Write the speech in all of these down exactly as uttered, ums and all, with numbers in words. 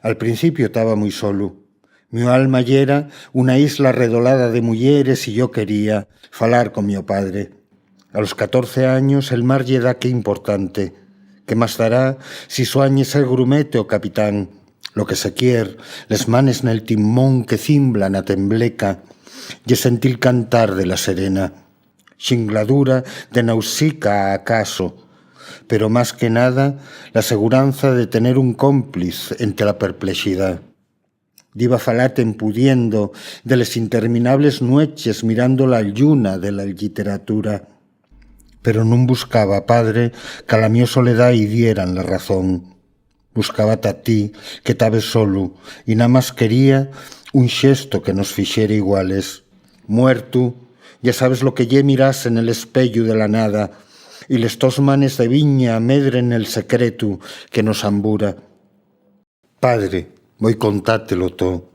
Al principiu taba mui solu. Mio alma yera una isla redolada de muyeres y yo quería falar con mio padre. A los catorce años el mar ye daqué importante. ¿Qué más dará si suañe ser grumete o capitán? Lo que se quier, les manes nel timón que cimbla na tembleca, ye sentir cantar de la serena. Xingladura de Nausica, acaso, pero más que nada la seguranza de tener un cómpliz ente la perplexidá. Diba falate empudiendo de les interminables nueches mirando la lluna de la lliteratura. Pero nun buscaba, padre, qu'a la mio soledá-y dieran la razón. Buscaba ta ti, que tabes solu, y namás quería un xesto que nos fixera iguales. Muertu, ya sabes lo que ye mirase nel espeyu de la nada, y les tos manes de viña medren nel secretu que nos ambura. Padre, voi contátelo to.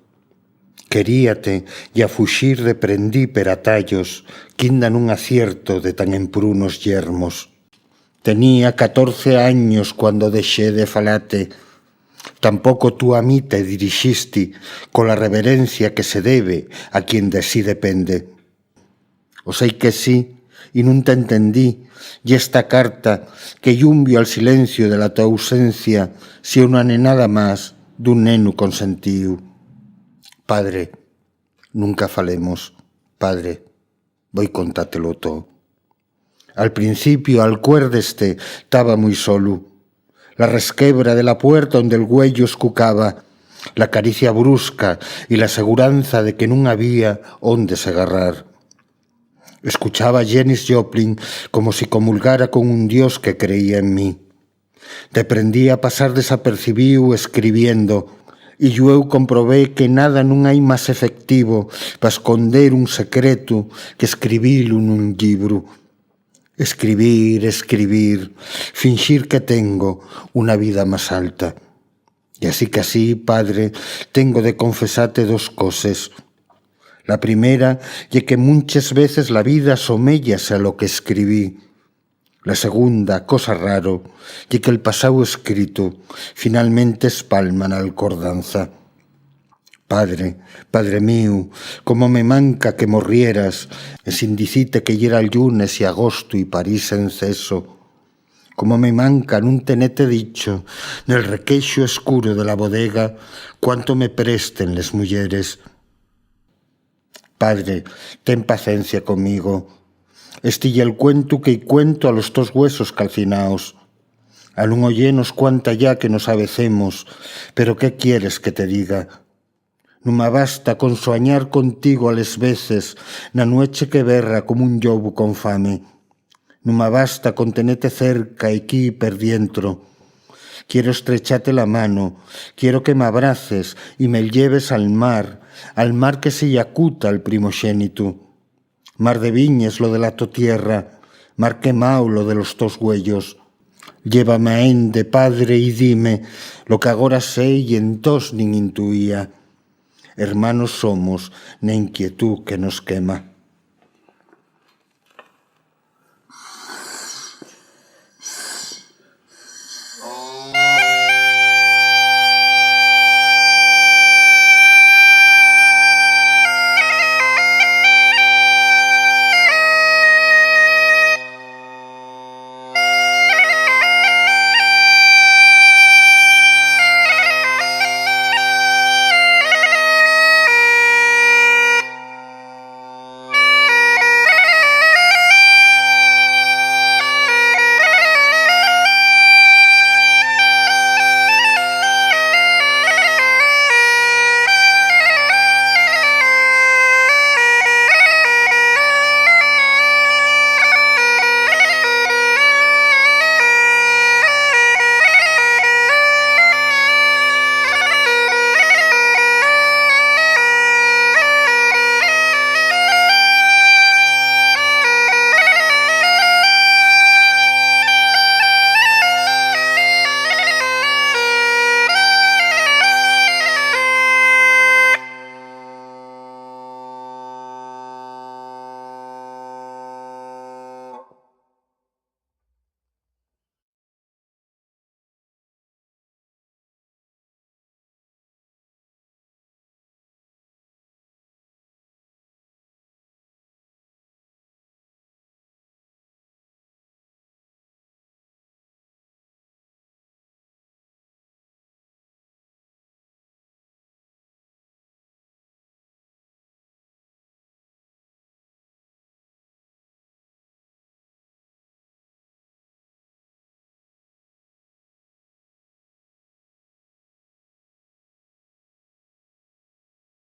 Queríate y a fuxir deprendí per atallos, quinda nun acierto de tan emprunos yermos. Tenía catorce años cuando dexé de falate. Tampoco tú a mí te dirixisti cola reverencia que se debe a quien de sí depende. O sei que sí, y nun t'entendí, y esta carta que llumbiu al silenciu de la to ausencia, si una nenada más d'un nenu consentíu. Padre, nunca falemos. Padre, voi contátelo to. Al principiu, alcuérdeste, taba mui solu. La resquebra de la puerta onde'l güeyu escucaba, la caricia brusca y la seguranza de que nun había onde se garrar. Escuchaba a Janis Joplin como si comulgara con un Dios que creía en mí. Deprendí a pasar desapercibíu escribiendo, y llueu comprobé que nada nun hai más efectivo pa esconder un secretu que escribilu nun llibru. Escribir, escribir, finxir que tengo una vida más alta. Y así que así, padre, tengo de confesate dos coses. La primera ye que munches veces la vida asoméyase a lo que escribí. La segunda cosa raro ye que'l pasáu escrito finalmente espalma n'alcordanza. Padre, padre míu, cómo me manca que morrieras ensin dicite que yera llunes y agostu y París en ceso. Cómo me manca nun tenete dicho nel requexu escuro de la bodega cuánto me presten les muyeres. Padre, ten pacencia conmigo. Esti ye'l cuentu que-y cuento a los tos güesos calcinaos. A nun oyenos cuánta yá que nos avecemos, pero ¿qué quieres que te diga? Nun m'abasta con suañar contigo a les veces na nueche que berra como un llobu con fame. Nun m'abasta con tenete cerca equí per dientro. Quiero estrechate la mano, quiero que m'abraces y me lleves al mar, al mar que se-y acuta al primoxénitu. Mar de viñes lo de la to tierra, mar quemao lo de los tos güeyos. Llévame a ende, padre, y dime lo que agora sé y entós nin intuía. Hermanos somos na inquietú que nos quema.